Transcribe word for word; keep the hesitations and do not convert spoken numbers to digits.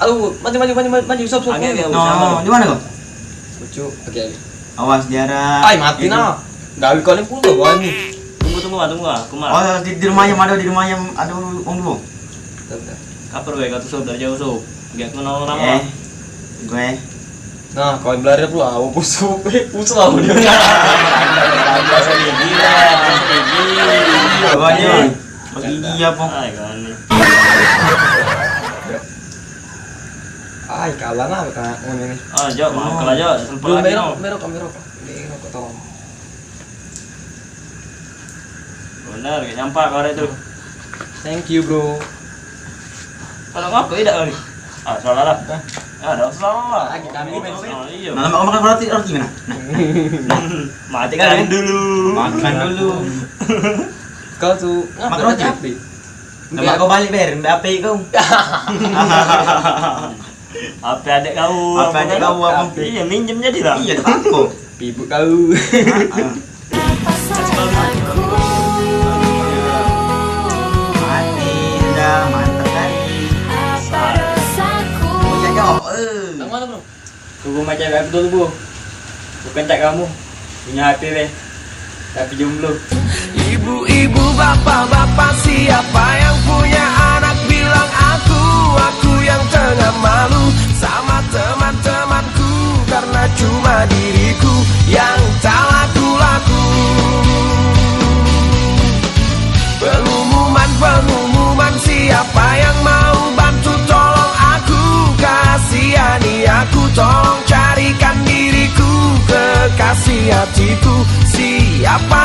Oh, maju, maju, maju, maju, maju, sop, sop. Agak, agak. No, di mana kau? Pucuk, oke, oke. Awas, diarah. Ai, mati nah. Gawe kau ni pun kau ni. Tunggu, tunggu, ah, tunggu, ah. Aku mah. Oh, di, di rumah yang ada, di rumah yang ada wong dua. Bentar, bentar. Kaper weh, kau tu, sop, dari jauh, sop. Agak aku nolong nama. Eh, gue. Nah, kau yang belari pula, aku pusuk, pusuk aku dia. Gila, gigi. Gigi apa? Ai, kau ni. Ai, kalah lah, kau ni. Ah, jauh, mau kalah jauh. Sempat lagi, merok, no. Merok, merok. Merok, tolong. Bener, gak nyampak kau hari tu. Thank you, bro. Kalau ngaku tidak kali? Ah, salah lah. Hah? Ah, dah salah lah. Lagi kami, oh, iya. Nah, lama kau makan roti, roti mana? Nah. Matikan dulu. Makan dulu. Kau tu makan roti. Tapi lemak kau balik, Ber, ambil H P kau. H P adek kau. H P adek kau, apa? Iya, minjem jadi lah. Iya, tak apa. Pibuk kau. Ah, ah. Mati dah, mantap kali. Apa dosaku? Oh, ya, jawab, eh. Nang mana, bro? Aku rumah cewek aku dulu, Bu. Bukan tak kamu. Punya H P weh. Tapi jomblo. Ibu-ibu, bapak-bapak, siapa yang punya anak, bilang aku, aku yang tengah malu sama teman-temanku, karena cuma diriku yang tak laku-laku. Pengumuman, pengumuman, siapa yang mau bantu, tolong aku, kasihani aku, tolong carikan diriku kekasih hatiku. Siapa